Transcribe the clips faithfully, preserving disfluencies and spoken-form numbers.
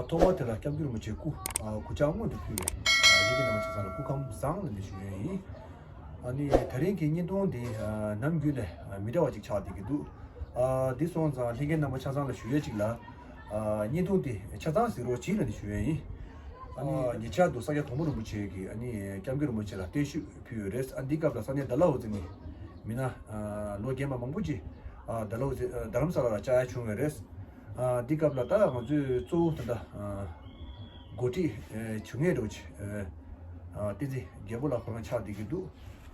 ཐོག་མར་དེ་ལ་སྐྱབས་མགོན་རིན་པོ་ཆེ་སྐུ་ཨ་སྐུ་ཕྱྭ་སྔོན་དུ་ཕུལ་བའི་ཨ་ལྷན་རྒྱས་རྣམ་པ་ཆ་ཚང་ལ་སྐུ་ཁམས་བཟང་ལ་ནི་ཞུ་ཡས་ཡིན། ཨ་ནི་ད་རིང་གི་བརྙན་ཐུང་འདི་ཨ་ནམ་རྒྱུན་ལས་ཨ་མི་འདྲ་བ་ཅིག་ཆགས་བསྡད་ཀྱི་འདུག་ཨ་འདི་སོང་ཙང་ལྷན་རྒྱས་རྣམ་པ་ཆ་ཚང་ལ་ཞུ་ཡས་གཅིག་ལ། ཨ་བརྙན་ཐུང་འདི་ཆ་ཚང་གཟིགས་རོགས་གྱིས་ལ་ནི་ཞུ་ཡས་ཡིན། ཨ་ནི་ཉེ་ཆར་དུ་ས་སྐྱ་དོང་པོ་རིན་པོ་ཆེ་གིས་ཨ་ནི་སྐྱབས་མགོན་རིན་པོ་ཆེ་ལ་བརྟན་བཞུགས་ཕུལ་ཡོད་རེད། ཨ་འདི་སྐབས་ལ་ས་གནས་ཌལ་ཧོ་ཟི་ནས་མི་སྣ་ཨ་ལོ་རྒན་པ་མང་པོ་ཅིག་ཨ་ཌལ་ཧོ་ཟི་ཨ་རྡ་རམ་ས་ལ་ལ་བཅར་ཡ་བྱུང་ཡོད་རེད། ཨ་འདི་སྐབས་ལ་ད་ང་ཚོས་གཙོ་བོ་ད་ལྟ་ཨ་འགོ་ཁྲིད་ཨ་བྱུང་ཡས་འདྲ་བོ་ཅིག་ཨ་བསྟན་འཛིན་རྒྱལ་པོ་ལགས་ཁོ་རང་ཆགས་བསྡད་ཀྱི་འདུག་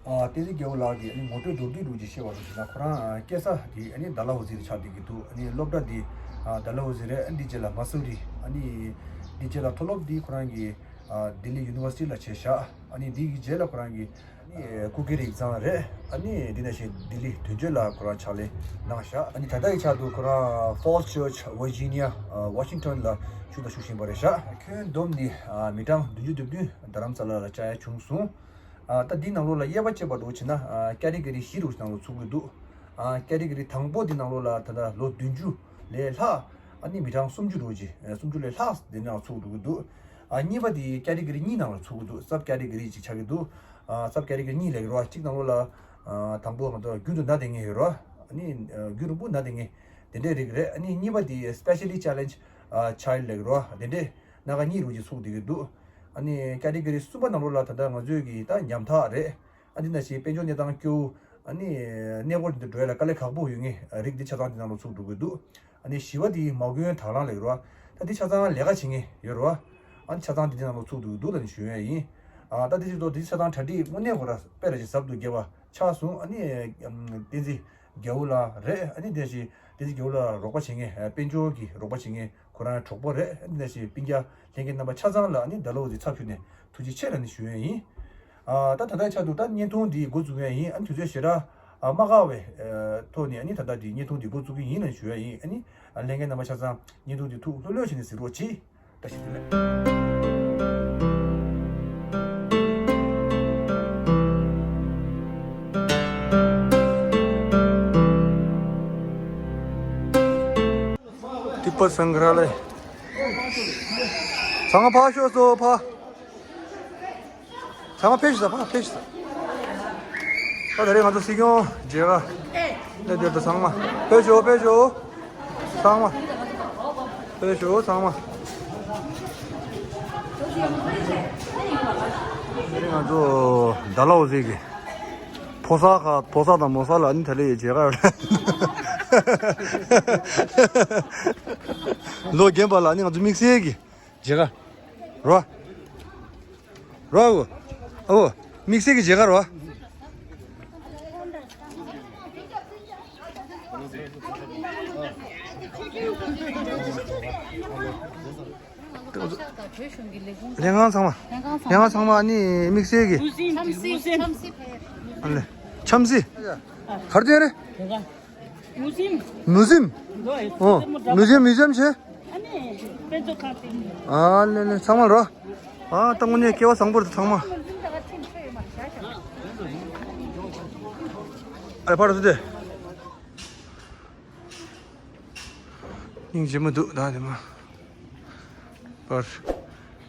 ཨ་བསྟན་འཛིན་རྒྱལ་པོ་ལགས་ཀྱིས་ཨ་ནི་ངོ་སྤྲོད་མདོར་བསྡུས་འདྲ་བོ་ཅིག་བཤད་པ་རེད་ན། ཁོ་རང་ཨ་སྐྱེས་ས་དེ་ཨ་ནི་ཌལ་ཧོ་ཟི་ལ་ཆགས་བསྡད་ཀྱི་འདུག་ཨ་ནི་སློབ་གྲྭ་དེ་ཨ་ཌལ་ཧོ་ཟི་རེད། ཨ་འདི་རྗེས་ལ་མ་སུ་རི། ཨ་ནི་འདི་རྗེས་ལ་མཐོ་སློབ་དེ་ཁོ་རང་གིས་ཨ་ལྡི་ལི་ཡུ་ནི་ཝར་སི་ཊི་ལ་བྱས་བཞག་ཨ་ནི་འདི་གི་རྗེས་ལ་ཁོ་རང་གིས་ཨ་ནི་སྐུ་སྒེར་ཡིག་ཚང་རེད། ཨ་ནི་འདི་ནང་བཞིན་ལྡི་ལི་དོན་གཅོད་ལ་ཁོ་རང་ཕྱག་ལས་གནང་བཞག་ཨ་ནི་ད་ལྟ་ཡི་ཆར་དུ་ཁོ་རང་Falls Church Virginia ཨ་Washington ལ་ཞུགས་དང་ཞུགས་བཞིན་པ་རེད་ཤག་ཁྱོན་བསྡོམས་ནི་ཨ་མི་གྲངས་བདུན་ཅུ་དོན་བདུན་རྡ་རམ་ས་ལ་ལ་བཅར་ཡ་བྱུང་སོང་། ཨ་ད་འདི་ནང་ལོགས་ལ་དབྱེ་བ་ཕྱེ་བ་འདྲ་བོ་བྱས་ན་ཨ་ཀེ་ཊི་གོ་རི་བཞི་འདྲ་བོ་ཞིག་ནང་ལ་ཚུད་ཀྱི་འདུག་ཨ་ཀེ་ཊི་གོ་རི་དང་པོ་འདི་ནང་ལོགས་ལ་ད་ལྟ་ལོ་བདུན་ཅུ་ལས་ལྷག་ཨ་ནི་མི་གྲངས་སུམ་ཅུ་འདྲ་བོ་ཅིག་ཨ་སུམ་ཅུ་ལས་ལྷག་འདི་ནང་ཚུད་འགྲོ་གི་འདུག་ཨ་གཉིས་པ་འདི་ཀེ་ཊི་གོ་རི་གཉིས་ནང་ལ་ཚུད་ཀྱི་འདུག་སབ་ཀེ་ཊི་གོ་རི་ཅིག་ཆགས་ཀྱི་འདུག་ཨ་སབ་ཀེ་ཊི་གོ་རི་གཉིས་ལབ་ཀྱི་རེད་བ། གཅིག་ནང་ལོགས་ལ་ཨ་དང་པོ་ང་ཚོ་རྒྱུན་དུ་ན་ལྡང་མཁན་ཡོད་རེད་བ། ཨ་ནི་ཨ་རྒྱུན་རིང་པོ་ན་ལྡང་མཁན་དེ་འདྲའི་རིགས་རེད། ཨ་ནི་གཉིས་པ་འདི་Specially Challenged ཨ་Child ལབ་ཀྱི་རེད་བ། དེ་འདྲའི་སྣ་ཁ་གཉིས་རུ་ཅིག་ཚུད་བསྡད་ཀྱི་འདུག་ཨ་ནི་ཀེ་ཊི་གོ་རི་གསུམ་པ་ནང་ལོགས་ལ་ད་ལྟ་ང་ཚོའི་གི་ད་ཉམ་ཐག་རེད། ཨ་འདི་ནང་བཞིན་དཔལ་འབྱོར་གནས་སྟངས་སྐྱོ་བོ། ཨ་ནི་གནས་སྐོར་དེ་འགྲོ་ཡ་ལ་དཀའ་ལས་ཁག་པོ་ཡོད་མཁན་རིགས་འདི་ཆ་ཚང་འདི་ནང་ལ་ཚུད་འགྲོ་གི་འདུག་ཨ་ནི་བཞི་པ་དེ་མ་དངུལ་དྲ་ལམ་ལབ་ཀྱི་རེད་བ། ད་འདི་ཆ་ཚང་ལས་ཀ་བྱེད་མཁན་ཡོད་རེད་བ། ཨ་ནི་ཆ་ཚང་འདི་འདི་ནང་ལ་ཚུད་འགྲོ་གི་འདུག་ལབ་ནས་ཞུ་ཡ་ཡིན། ཨ་ད་འདི་ཚོ་འདི་ཆ་ཚང་གྲ་སྒྲིག་དངོས་གནས་ཁོ་ར་དཔེ་ར་ཅིག་ཟབ་ཏུ་རྒྱས་པ་ཆགས་སོང་། ཨ་ནི་ཨམ་བསྟན་འཛིན་རྒྱལ་པོ་ལགས་རེད། ཨ་ནི་དེ་བཞིན་བསྟན་འཛིན་རྒྱལ་པོ་ལགས་ལ་རོགས་པ་བྱེད་མཁན་ཨ་དཔལ་འབྱོར་གྱི་རོགས་པ་བྱེད་མཁན་ཁོ་རང་གྲོགས་པོ་རེད། ཨ་ནི་དེ་བཞིན་སྤུན་ཀྱག་ལྷན་རྒྱས་རྣམ་པ་ཆ་ཚང་ལ་ཨ་ནི་ཌལ་ཧོ་ཟི་ཚབ་ཞུས་ནས་ཐུགས་རྗེ་ཆེ་ལབ་ནས་ཞུ་ཡས་ཡིན། ཨ་ད་ད་ལྟའི་ཆར་དུ་ད་བརྙན་ཐུང་འདི་འགོ་འཛུགས་ཡས་ཡིན། ཨ་ནི་དུས་ཚོད་ཞེ་དྲག་ཨ་མ་བཀག་པའི་ཨ་ཐོག་ནས་ཨ་ནི་ད་ལྟ་འདི་བརྙན་ཐུང་འདི་འགོ་འཛུགས་ཀྱི་ཡིན་ལབ་ཞུ་ཡས་ཡིན། ཨ་ནི་ཨ་ལྷན་རྒྱས་རྣམ་པ་ཆ་ཚང་བརྙན་ཐུང་འདི་ཐུགས་ལྷོད་ལྷོད་བྱས་ནས་གཟིགས་རོགས་གྱིས། བཀྲ་ཤིས་བདེ་ལེགས། ཏི་པ་སངྒ་ར་ལའི། ཚང་མ་ཕར་ཤོག་སོ་ཕར། ཚང་མ་ཕེབས་ཤིག་ས། ཕར་ཕེབས་ཤིག་ས། ད་ད་རེས་ང་ཚོ་སྲིད་སྐྱོང་མཇལ་ཁ་སླེབས་དུས་ད་ཚང་མ་ཕེབས་ཤོག་ཕེབས་ཤོག་ཚང་མ་ཕེབས་ཤོག་ཚང་མ། ད་རེས་ང་ཚོ་ཌལ་ཧོ་ཟི་གི་ཕོ་གསར་ཁ་ཕོ་གསར་དང་མོ་གསར་ལ་ཨ་ནི་ད་རེས་མཇལ་ཁ་ཡོད་ལ། ལོ་རྒན་པ་ལ་ཨ་ནི་ང་ཚོ་དམིགས་བསལ་གྱི་མཇལ་ཁ་རོ། རོ། ཨོ། དམིགས་བསལ་གྱི་མཇལ་ཁ་རོ། ལས་ཁང་ཚང་མ། ལས་ཁང་ཚང་མ་ཨ་ནི་དམིགས་བསལ་གྱི། ཨ་ལེ། འཆམ་གཟིགས། གར་དེ་རེད། མུ་ཟིམ། མུ་ཟིམ། ཨོ། མུ་ཟིམ། མུ་ཟིམ་བྱས། ཨ་ལེ་ལེ་ཚང་མ་རོ། ཨ་ད་དངོས་གནས་སྐལ་བ་བཟང་པོ་རེད་ཚང་མ། ཨ་ཕར་སུ་དེ། སྙིང་རྗེ་མོ་འདུག་ད་དེ་མ། པར།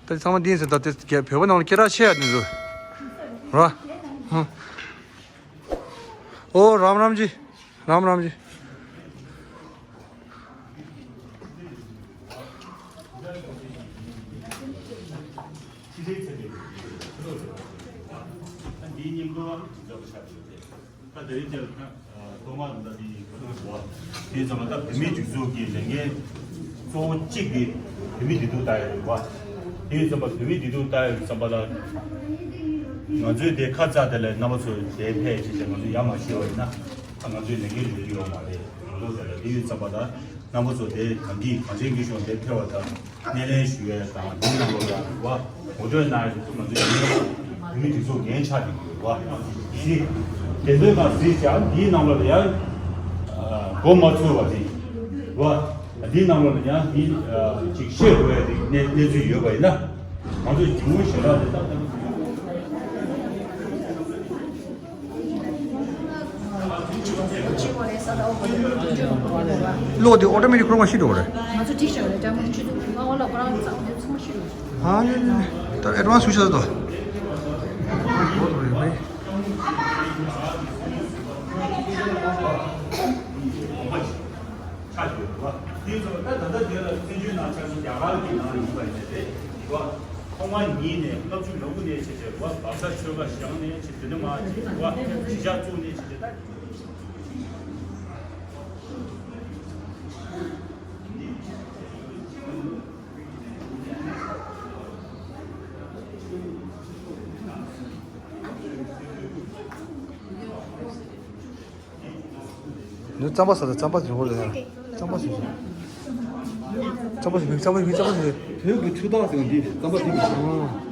ད་ཚང་མ་འདི་ཡིན་ཟེར་ད་དེ་རྒྱ་བོད་པ་ནང་ལ་སྐད་གྲགས་ཆེ་ཡ་འདི་ཚོ། རོ། ཧུ། ཨོ་རམ་རམ་ཇི། རམ་རམ་ཇི། འདིའི་མཉམ་དུ་ད་དེ་རིང་དེར་ཐོག་མར་ད་དེ་ག་ཚོད་བ་དེ་ཙམ་པ་ད་བོད་མིའི་སྒྲིག་འཛུགས་ཀྱི་ལས་འགན་གཙོ་བོ་གཅིག་དེ་བོད་མིའི་བདེ་སྡུག་ལྟ་ཡ་རེད་བ། དེ་ཙམ་པ་བོད་མིའི་བདེ་སྡུག་ལྟ་ཡ་ཙམ་པ་ལ་ང་ཚོས་དེ་ཁ་ཚ་དེ་ལས་རྣམ་པ་ཚོ་དེ་ཕེབས་བྱས་ཏེ་ང་ཚོས་ཡ་མ་བྱས་པ་ཡིན་ན་ད་ང་ཚོའི་ལས་འགན་ལས་རྒྱུ་ཡོད་མ་རེད། ང་ཚོ་དེ་ལ་དེ་ཡོད་ཙམ་པ་ད་རྣམ་པ་ཚོ་དེ་གང་གིས་གང་བྱེད་ཀྱི་ཤོག་དེ་ཕེབས་པ་དང་། སྣེ་ལེན་ཞུ་ཡས་དང་འདིའི་ནང་ལོགས་ལ་བ་ངོ་སྤྲོད་གནང་ཡས་ང་ཚོ་ཡིན། བོད་མི་སྒྲིག་འཛུགས་འགན་ཆགས་ཀྱི་ཡོད་བ། གཞི་དེ་ཚོའི་ནང་གཟིགས་བྱ་འདིའི་ནང་ལོགས་ལ་ཡང་མགོ་མ་ཚོས་པ་དེ་བ། འདིའི་ནང་ལོགས་ལ་ཡང་འདི་ཅིག་བཤད་དགོས་ཡས་དེ་གནས་གནས་ཚུལ་ཡོད་པ་ཡིན་ན་ང་ཚོ་རྒྱུ་མཚན་ཞེ་དྲག་དེ་ལྟ་ལྟ་བྱེད་དགོས་རེད་ས་ལ། གློག་དེ་ཨོ་ཊོ་མེ་ཊིག་ཁོ་རང་ཤི་འགྲོ་བ་རེད། ང་ཚོ་འགྲིག་བཞག་རེད། ཌའི་མོན་ཌི་ཆུ་ཚོད་ལྔ་པ་ལ་ཁོ་རང་ཚང་མ་ཚང་མ་ཤི་འགྲོ། ཨ་ཡོ་ཡོ་ཡོ། ད་ཨེ་ཌི་ཝན་སི་ཤོད་ཤག་ད། ཆགས་ཡོད་རེད་བ། དེ་ཚོ་ད་ད་ལྟ་དེ་ལ་བཙན་བྱོལ་ནང་ཆགས་ཀྱི་རྒྱ་གར་གྱི་ནང་ལ་ཡིན་པ་རེད་བ། ཐོག་མ་ཉིད་ནས་ལྔ་བཅུ་ང་དགུ་ནས་བྱས་བྱས་བ། བག་ཆགས་ཆོལ་ཁ་བཞག་ནས་བྱས་དེ་ནས་མ་བྱས་བ། གཞིས་ཆགས་བཙུགས་ནས་བྱས་བྱས་ད། ནུ་རྩམ་པ་ཟ་ད། རྩམ་པ་ཟ་གོ་ལ་ཡ། རྩམ་པ་ཟ། རྩམ་པ་ཟ་མི་རྩམ་པ་ཟ་མི་རྩམ་པ་ཟ་མི། བོད་ཀྱི་ཆུ་འཐག་ཟེར་བ་འདི་རྩམ་པ་འདི་མི་ཟ།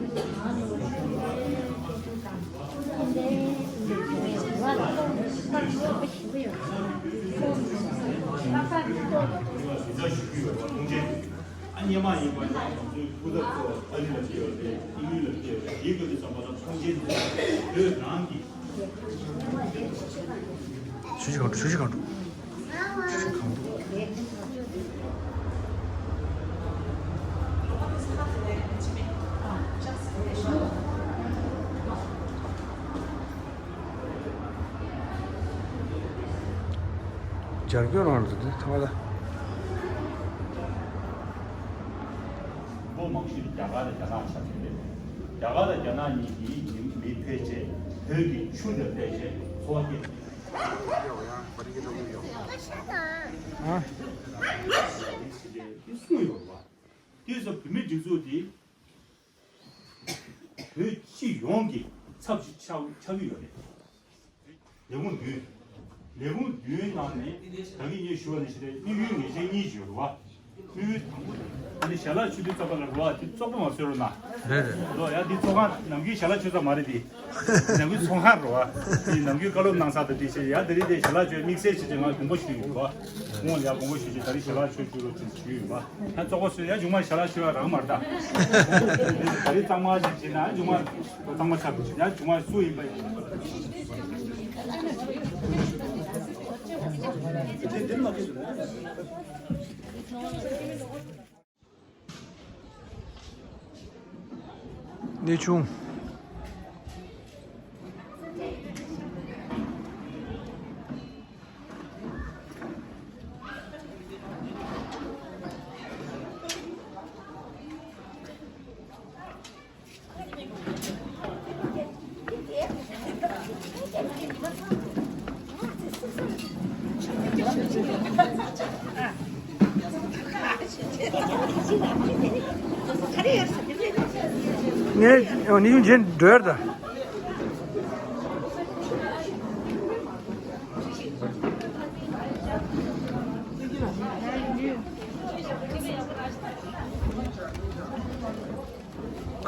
ཨ་སྔོན་མ་ཡིན་པ་ཡིན་ན་ང་ཚོའི་སྐུ་ཚབ་ཚོ་ཨ་རི་ལ་སྐྱེས་པ་རེད། ཨིན་ལུ་ལ་སྐྱེས་པ་རེད། དེའི་སྐབས་དུས་ཙམ་པ་ལ་ཚོང་ཆེན་བོད་རང་གི་ཆུ་བཞི་གང་འགྲོ། ཆུ་བཞི་གང་འགྲོ། ཆུ་བཞི་གང་འགྲོ། རྒྱ་སྐྱོར་རང་རེད་དེ་ཐང་ལ། ལོ་མང་ཤོས་རྒྱ་གར་དང་རྒྱ་ནག་ཆགས་ཀྱི་རེད། རྒྱ་གར་དང་རྒྱ་ནག་གཉིས་ཀྱིས་མི་ཕལ་ཆེར་བོད་ཀྱི་ཆུ་འདིར་བལྟས་བྱས་འཚོ་བ་སྐྱེལ། ཨ། དེ་གསུངས་ཡོད་པ། དེ་ཚོ་བོད་མིའི་སྒྲིག་འཛུགས་དེ་བོད་སྤྱི་ཡོངས་ཀྱི་ཚབ་ཅིག་ཆགས་ཆགས་ཀྱི་ཡོད་རེད། ལས་ཁུངས་བདུན། ལས་ཁུངས་བདུན་ནང་ནས་ད་གིན་ངས་ཞུ་བ་ནང་བཞིན་རེད། དམིགས་ཡུལ་ངེས་ཅན་གཉིས་ཡོད་རེད་བ། དམིགས་ཡུལ་དང་པོ་དེ་ནི་ཞལ་ལག་མཆོད་དུས་ཙམ་པ་ལ་རེད་བ། དེ་བཙོག་པ་མ་བཟོས་རོགས་གནང་། རེད་རེད། ལོ་ཡ་འདི་བཙོག་ཁང་ནམ་རྒྱུན་ཞལ་ལག་མཆོད་ས་མ་རེད་དེ། ནམ་རྒྱུན་ཚོང་ཁང་རེད་བ། དེ་ནམ་རྒྱུན་བཀའ་སློབ་གནང་ས་དང་དེ་བྱས་ཡ་དེ་རིང་དེ་ཞལ་ལག་མཆོད་དམིགས་བསལ་བྱས་ཏེ་ང་དགོངས་པ་ཞུས་ཡོད་བ། ཁོང་ལ་ཡ་དགོངས་པ་ཞུས་བྱས་ད་རིང་ཞལ་ལག་མཆོད་རྒྱུ་རོགས་བྱེད་ཞུས་ཡོད་བ། ཡང་བཙོག་པ་བཟོས་ཡ་མཇུག་མ་ཞལ་ལག་མཆོད་ཡ་རག་མ་རེད་ད། ད་རིང་གཙང་མ་ཞིག་བྱས་ན་མཇུག་མ་གཙང་མ་ཆགས་འགྲོ། ཡ་མཇུག་མ་སུ་ཡིན་པ་ཡིན། གནས་ཆུང་། ངས་ནི་ཡུན་ཅན་འགྲོ་ཡར་ད།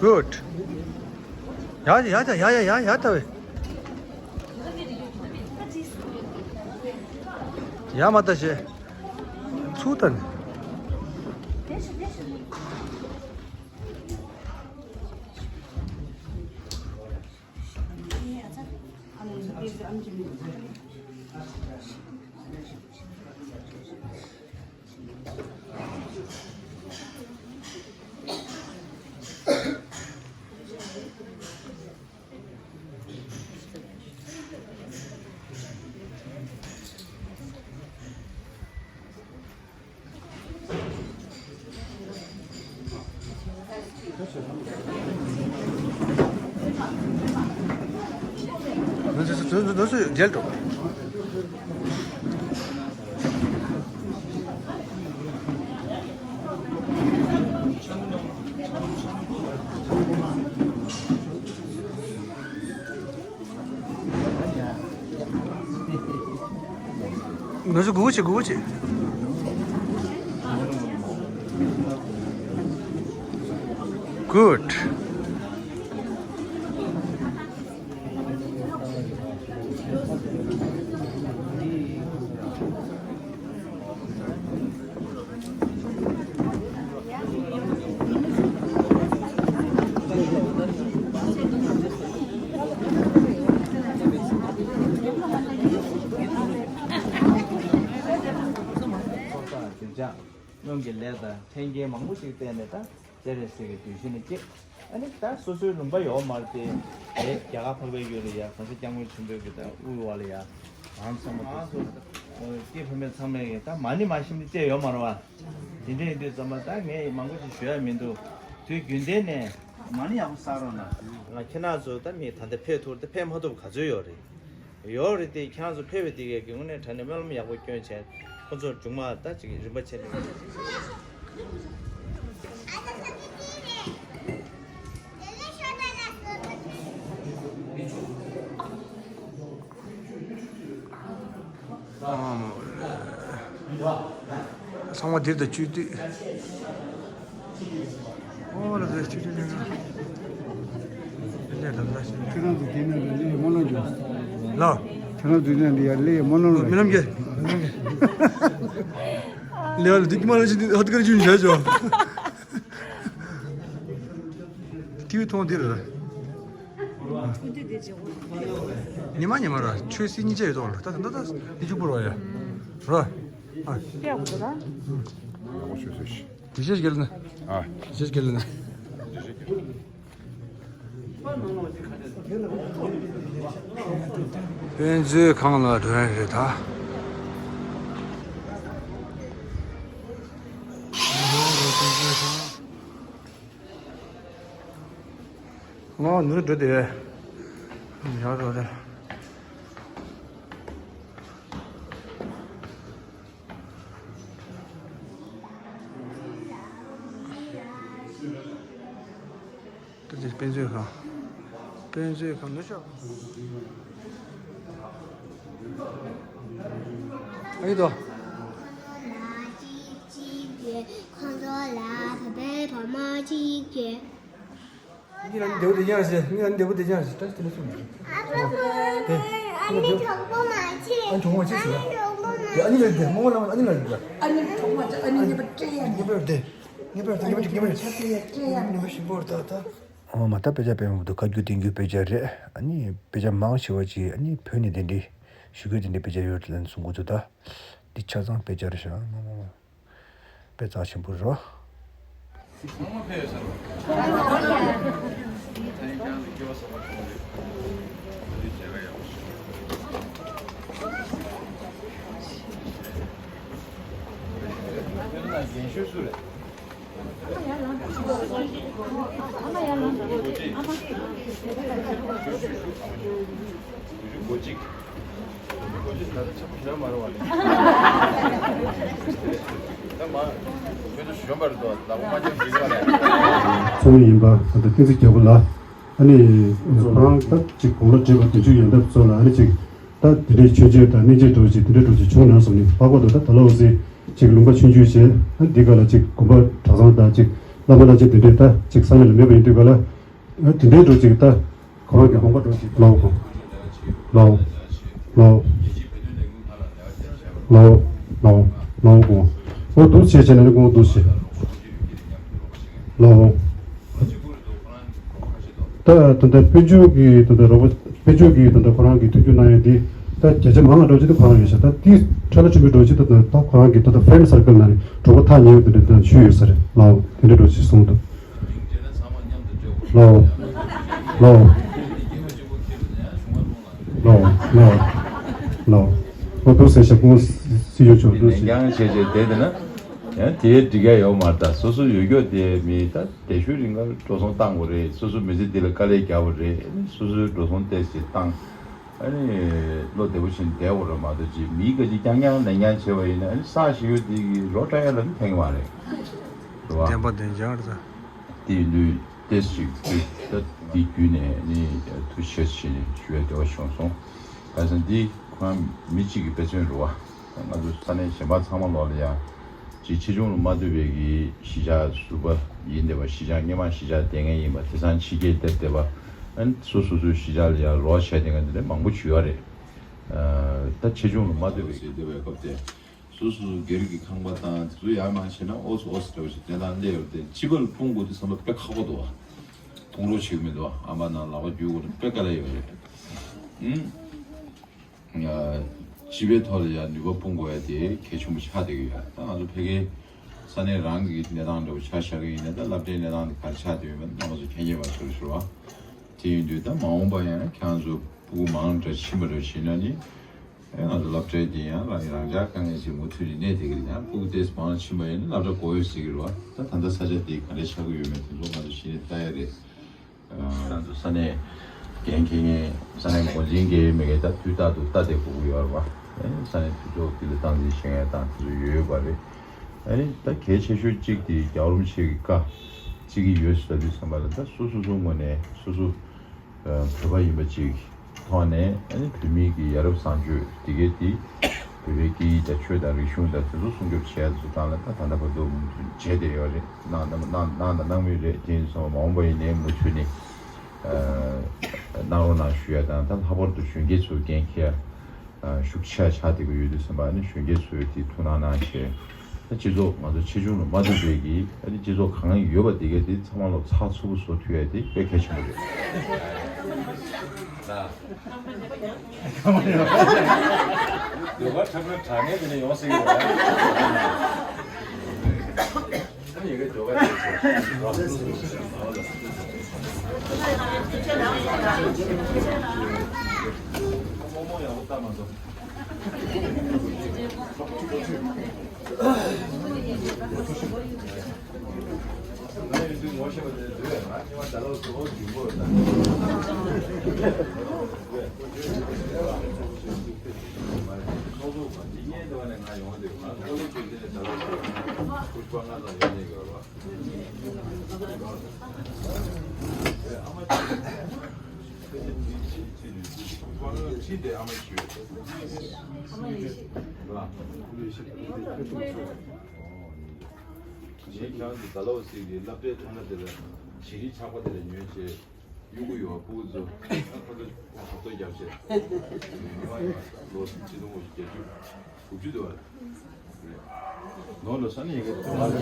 Good. ཡ་ཡ་ཡ་ཡ་ཡ་ཡ་ད་བས། ཡ་མ་ད་བྱེད། ཚུགས་ད་ནི། ང་ཚོ་སྒུག་བྱེད་སྒུག་བྱེད། Good. སྔོན་གྱི་ལས་དང་ཕན་སྐྱེད་མང་པོ་ཞིག་བསྟན་ནས་ད་སྤྱན་རས་གཟིགས་ཀྱི་གདུལ་ཞིང་ལ་སྐྱེས། ཨ་ནི་ད་སོ་སོའི་ལུང་པ་ཡོད་མ་རེད་དེ། དེ་རྒྱ་གར་འཕགས་པའི་ཡུལ་ལ་ཡ་གོང་ས་སྐྱབས་མགོན་ཆེན་པོས་ཀྱི་ད་དབུས་བ་ལ་ཡ་ཨང་སོང་མ་ཐུབ་སོང་། སྐྱེས་ཕོ་མོ་ཚང་མས་ཀྱི་ད་མ་ཎི་མ་ཤེས་ནི་ཅི་ཡོད་མ་རེད་བ། དེ་འདྲ་ཡིན་དུས་ཙམ་པ་ད་ངས་མང་པོ་ཞིག་ཞུ་ཡ་མི་འདུག་དུས་རྒྱུན་ལྡན་ནས་མ་ཎི་ཡག་པོ་བསགས་རོགས་གནང་། ང་ཁྱེད་རང་ཚོ་ད་མི་ད་ལྟ་ཕེབས་ཐུབ་ད་ཕེབས་མ་ཐུབ་ག་ཚོད་ཡོད་རེད། ཡོད་རེད་དེ། ཁྱེད་རང་ཚོ་ཕེབས་པའི་དེ་གའི་དངོས་གནས་དྲང་གནས་སྨོན་ལམ་ཡག་པོ་སྐྱོན་བྱས། ཁོ་ཚོར་མཇུག་མ་ད་ཅིག་རིམ་པ་བྱས་ནས། ཚང་མ་འདིར་དང་བཅུད་བསྡུས། ཨོ་ལ་ལ་བཅུད་བསྡུས་ལས་ལ་ལ་ཞིག་ཁྱེད་རང་ཚོ་དེ་ནང་ལ་ལས་སྨོན་ལམ་བྱུང་། ལ། ཁྱེད་རང་ཚོ་དེ་ནང་ལ་ཡར་ལས་སྨོན་ལམ་རྨི་ལམ་གྱི། ལས་ལ་དུས་ཀྱི་མ་ལ་ཞིག་ཧ་ཏི་ཀ་ར་ཅུན་བྱས་ཆོག་ཊི་བི་མཐོང་འདིར། ཉི་མ་ཉི་མ་ར་ཆོས་སྲིད་གཉིས་ཆ་ཡོད་དོ་ལ་ད་ད་ད་ད་ཡི་ཅུ་པོ་ར་ཡ་ར། ཨ། ཡག་པོ་ར། དེ་ཤེས་གལ་ན། ཨ། དེ་ཤེས་གལ་ན། དཔེ་མཛོད་ཁང་ལ་འགྲོ་ཡ་རེད་ད། ང་ནུ་རུ་འགྲོ་དེ། ཡག་འགྲོ་དེ། ད་དེ་དཔེ་མཛོད་ཁང་། དཔེ་མཛོད་ཁང་ནུ་ཤོག་ཨ་ཡི་དོ། ཁོང་ཚོ་ལ་བོད་པའི་བུ་མོ་གཅིག་གིས། ངའི་ཨ་ནེ་བདེ་པོ་དེ་ཅང་ཞེས། ངའི་ཨ་ནེ་བདེ་པོ་དེ་ཅང་ཞེས་ད་དེ་ལ་གསུངས། ཨ་ཕ་ཨ་ནེ་གྲོགས་པོ་མ་བྱེད། ཨ་ནེ་གྲོགས་པོ་མ་བྱེད་ཟེར་ཡ། ཨ་ནེ་གྲོགས་པོ་མ་བྱེད། ཨ་ནེ་ལ་བདེ་མོ་ལ་ཨ་ནེ་ལ་བདེ། ཨ་ནེ་གྲོགས་པོ་མ་བྱེད། ཨ་ནེ་ཉེས་པ་སྤྲད་ཡ། ཉེས་པ་བདེ། ཉེས་པ་བདེ། ཉེས་པ་ཉེས་པ་ཉེས་པ་སྤྲད་ཡ། ཉེས་པ་ཞིམ་པོ་རེད་ད་ད། ཨོ་མ་ད་དཔེ་ཆ་དཔེ་མོ་འདུག་བཀའ་བརྒྱུད་བསྟན་བཅོས་དཔེ་ཆ་རེད། ཨ་ནི་དཔེ་ཆ་མང་ཆེ་བ་ཅིག་ཨ་ནི་བོད་ནས་དེ་འདྲའི་ཞུ་སྐད་དེ་འདྲའི་དཔེ་ཆ་ཡོད་ལ་གསུང་གི་འདུག་ད་འདི་ཆ་ཚང་དཔེ་ཆ་རེད་ཤག་མ་མ་མ། དཔེ་རྩ་ཆེན་པོ་རོ། ཚོགས་མི་ཡིན་པ་ད་ལྟ་བསྟན་འཛིན་རྒྱལ་པོ་ལགས། ཨ་ནི་ཁོ་རང་ད་ཅིག་དགུང་ལོ་བགྲེས་པ་བདུན་ཅུ་ཡན་འདབ་ཚོ་ལ་ཨ་ནི་ཅིག་ད་དེ་འདྲའི་མཆོད་མཇལ་དང་གནས་མཇལ་འགྲོ་ཅིག་དེ་འདྲའི་འགྲོ་ཅིག་བྱུང་ན་བསམ་ནས་ལྷག་པར་དུ་ད་ད་ལོ་ཟེ་ཅིག་ལུང་པ་ཆུང་ཆུང་བྱས་ཨ་འདི་ག་ལ་ཅིག་དགོན་པ་གྲྭ་ཚང་དང་ཅིག་བླ་མ་བླ་ཆེན་དེ་འདྲའི་ད་ཅིག་ས་གནས་ལ་མེད་པ་ཡིན་དུས་ག་ལ་ཨ་དེ་འདྲའི་འགྲོ་ཅིག་ད། ཁོ་རང་གི་དགོངས་པ་འགྲོ་ཞིག་ལའོ་གོ། ལའོ། ལའོ། ལའོ། ལའོ་གོ། འོ་འདུག་བྱས་བྱས་ནས་ནི་དགོངས་འདུག་ཞེས། ལའོ། ད་ད་ལྟ་དཔལ་འབྱོར་གྱི་ད་ལྟ་རོགས་པ་དཔལ་འབྱོར་གྱི་ད་ལྟ་ཁོ་རང་གི་ཐུགས་རྒྱུད་གནང་ཡ་འདི་ད་བརྒྱ་ཆ་མང་ང་འགྲོ་ཅིག་ད་ཁོ་རང་ཡོད་ཤག་ད་འདི་ཁྲ་ལ་ཆུ་མི་འགྲོ་ཅིག་ད་ད་ཁོ་རང་གི་ད་ལྟ་ཕྲེན་སར་ཀལ་ནང་ནས་གྲོགས་པོ་ཐག་ཉེ་བ་དེ་འདྲ་ད་ཞུས་ཡོད་ས་རེད་ལའོ། དེ་འདྲ་འགྲོ་ཅིག་གསུངས་འདུག་ལའོ། ལའོ། ལའོ། ལའོ། ལའོ། ཨོ་ཏོ་སེ་ཤ་ཀུང་སི་ཡོ་ཆོ་ཏོ་ནན་སི་ཀྱང་བྱས་བྱས་བསྡད་དེ་ན། ཡང་དེའི་འགྲིག་ཡ་ཡོད་མ་རེད། ད་སོ་སོ་ཡོད་རྒྱུ་དེ་མི་ད་དེ་ཤུལ་རིང་ག་འགྲོ་སོང་བཏང་དགོས་རེད། སོ་སོ་མི་ཚེ་འདི་ལ་དཀའ་ལས་རྒྱག་པ་རེད། སོ་སོའི་འགྲོ་སོང་ཏོག་ཙམ་བཏང་། ཨ་ནི་བློ་བདེ་པོ་བྱས་ནས་བསྡད་དགོས་རེད་མ་གཏོགས་ཅིག་མིའི་སྐད་ཆ་རྐྱང་རྐྱང་ནན་རྐྱང་བྱས་པ་ཡིན་ན་ཨ་ནི་ས་ཞིག་ཡོད་དེ་གི་རོ་བཀྲ་ཡ་ལ་ནི་ཕན་གི་མ་རེད། རེད་བ། བདེན་པ་བདེན་རྐྱང་རེད་ད། དེ་ཡིན་དུས་ཏོག་ཙམ་ཅིག་ད་འདི་བརྒྱུད་ནས་ནི་ཐུགས་རྗེ་ཆེ་ཞེས་ཞུ་བའི་འདོད་པ་བྱུང་སོང་། ག་ས་འདི་ཁོ་རང་མི་གཅིག་གི་དཔེ་མཚོན་རེད་བ། ང་ཚོ་ས་གནས་གཞན་པ་ཚང་མ་ལོག་ལ་ཡ། ཅིག་ཆེ་ཆུང་ལ་མ་ལྟོས་པའི་གི་གཞིས་ཆགས་ཟུར་པ་ཡིན་བསྡད་པ། གཞིས་ཆགས་སྔོན་མ་གཞིས་ཆགས་དེ་སྔ་ཡིན་པ་དེང་སང་ཕྱི་རྒྱལ་བསྡད་བསྡད་པ། ཨ་ནི་སོ་སོ་སོའི་གཞིས་ཆགས་ལ་ཡ་རོགས་བྱས་བསྡད་མཁན་དེ་འདྲ་མང་པོ་བྱུང་ཡོད་རེད། ཨ་ད་ཆེ་ཆུང་ལ་མ་ལྟོས་པའི་གི་བསྡད་པའི་སྐབས་དེ། སོ་སོ་སྒེར་གྱི་ཁང་པ་དང་དེ་ཚོ་ཡར་མར་བྱས་ན་ཨོ་ཙི་ཨོ་ཙི་འདྲ་བོ་ཞིག་དེ་དང་སླེབས་ཡོང་དུས་སྤྱི་པ་ལ་སྤུངས་དགོས་དུས་བསམ་པ་དཔེ་ཁག་པོ་འདུག་བ། གཏོང་རོགས་བྱེད་ཀྱི་མི་འདུག་བ། ཨ་མ་ནང་ལག་པ་འཇུ་དགོས་ན་དཔེ་དཀའ་ལས་ཡོད་རེད། ཨུམ། ཡ། སྤྱི་པའི་ཐོག་ལ་ཡང་ནུས་པ་སྤུངས་དགོས་ཡ་དེ་གལ་ཆེན་པོ་ཆགས་བསྡད་ཀྱི་ཡོད། ད་ང་ཚོ་ཕ་གིའི་ས་གནས་རང་གི་གནས་སྟངས་འདྲ་པོ་ཆ་བཞག་གི་ཡིན་ན། ད་སློབ་གྲྭའི་གནས་སྟངས་དེ་ག་རེ་ཆགས་བསྡད་ཡོད་མེད་རྣམ་པ་ཚོ་མཁྱེན་མཁྱེན་པ་ཚོར་ཞུ་བ། དེ་ཡིན་དུས་ད་མ་འོངས་པ་ཡང་ཁྱེད་རང་ཚོ་སྤུ་གུ་མང་འདྲ་ཕྱིན་པ་འདྲ་བྱས་ན་ནི། ཨེ་ང་ཚོ་སློབ་གྲྭའི་དེ་ཡང་རང་རང་འཇགས་དཀའ་ངལ་ཞིག་མུ་མཐུད་ནས་གནས་བསྡད་ཀྱི་རེད། ཡང་སྤུ་གུ་ཏོག་ཙམ་མང་ཕྱིན་པ་ཡིན་ན་སློབ་གྲྭ་དགོས་ཡོད་ཟེར་གྱི་རེད་བ། ད་ད་ལྟ་ས་ཆ་དེ་ག་འདྲ་ཆགས་ཀྱི་ཡོད་མེད་དེ་ཚོ་ང་ཚོ་གཞི་ནས་ལྟ་ཡ་རེད། ང་ཚོ་ས་གནས་འགན་འཁྱེར་མཁན་ས་གནས་འགོ་འཛིན་གྱི་མི་སྒེར་ད་དུས་རྟག་ཏུ་ལྟ་བསྡད་དགོས་ཀྱི་ཡོད་རེད་བ། ཨེ་ས་གནས་འཐུས་ཚོགས་འདི་ལ་སྟངས་འཛིན་བྱེད་མཁན་དང་དེ་ཚོ་ཡོད་ཡོད་པ་རེད། ཨ་ནི་ད་གལ་ཆེ་ཤོས་གཅིག་དེ་རྒྱལ་བ་རིན་པོ་ཆེ་གི་བཀའ་གཅིག་གི་ཡོད་ཟེར་དུས་ཙམ་པ་ལ། ད་སོ་སོ་སོ་ངོས་ནས་སོ་སོ་བོད་པ་ཡིན་པ་གཅིག་ཐོག་ནས། ཨ་ནི་བོད་མི་གི་ཡ་རབས་བཟང་སྤྱོད་དེ་གའི་དེ་བོད་པའི་སྐད་ཡིག་དང་ཆོས་དང་རིག་གཞུང་དང་དེ་ཚོ་སྲུང་སྐྱོབ་བྱས་ཚུལ་སྟངས་ལ་ད་ད་ལྟ་བར་དུ་མུ་མཐུད་བྱས་བསྡད་ཡོད་རེད། གནང་གནང་གནང་དང་གནང་མུས་རེད། དེ་ཡིན་སོང་མ་འོངས་པ་ཡིན་ནའི་མུ་མཐུད་ནས་གནང་རོགས་གནང་ཞུ་ཡ་དང་། ད་ལྷག་པར་དུ་གཞོན་སྐྱེས་ཚོ་འགན་འཁྱེར་ཡ་ཤུགས་ཆེ་ཆགས་བསྡད་ཀྱི་ཡོད་དུས་ཙམ་པ། ཨ་ནི་གཞོན་སྐྱེས་ཚོས་དེ་ཐུགས་སྣང་གནང་བྱས། ད་སྤྱི་ཚོགས་ང་ཚོ་ཆེ་ཆུང་ལ་མ་ལྟོས་པའི་གི། ཨ་ནི་སྤྱི་ཚོགས་གང་ཡོད་པ་དེ་གའི་དེ་ཚང་མ་ལོ་ཚགས་ཚུད་པོ་བཟོ་ཐུབ་ཡ་དེ་དཔེ་གལ་ཆེན་པོ་རེད། ད། འདོད་པ་ཁྲ་ཁྲ་དྲང་ངེས་དེ་ནས་ཡོང་སྲིད་ཀྱི་རེད། ཨ་ནི་ཡི་གེ་འདོད་པ་དེ་ཚོ། རྨོ་མོ་ཡག་པོ་ལྟ་མ་སོང་། ངས་ཁྱེད་རང་ཚོ་ཟླ་ལོ་ཟེར་གྱི་སློབ་གྲྭའི་ཐོག་མ་དེ་ལ་བྱི་རིལ་ཆག་པ་དེ་ལ་ཉོས་བྱས་གཡུག་གི་ཡོད། སྤུ་གུ་ཚོ་ཁོ་ཚོ་ཐབ་ཚོད་རྒྱབ་བྱས་ཉོ་བ་ཡིན་པ། ལོ་ཆིག་སྟོང་དགུ་བརྒྱ་བརྒྱད་ཅུ་དགུ་བཅུ་འདུག་བ། ནོར་ལ་ས་ནས་ཡི་གེ་དོ་མ་རེད།